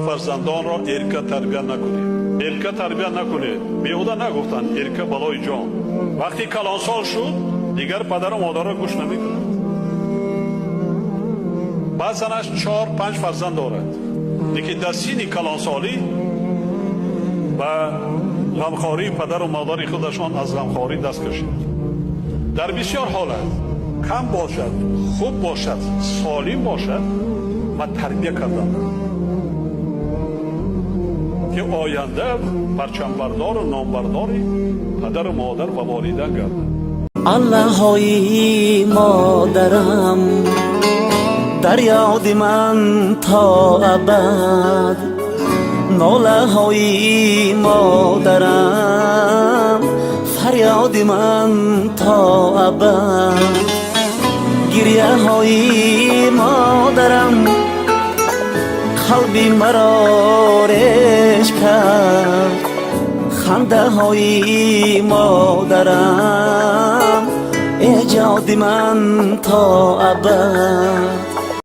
Фарзандонро эрка тарбия накунед, эрка тарбия накунед. Беҳуда нагуфтанд: эрка балои ҷон. Вақте калонсол шуд, дигар падару модарро гӯш намекунад. Баъзанаш чор панҷ фарзанд дорад, лекин дар синни калонсолӣ ба ғамхории падару модари худашон аз ғамхорӣ даст кашид. Дар бисёр ҳолат кам бошад, хуб бошад, солим бошад ва тарбия кардан, ки оянда парчамбардору номбардори падару модар ва волидан гардад. Аллаҳои модарам дар ёди ман то абад, нолаҳои модарам фарёди ман то абад, гирьяҳои модарам қалби маро реш кард, хандаҳои модарам эҷоди ман то абад.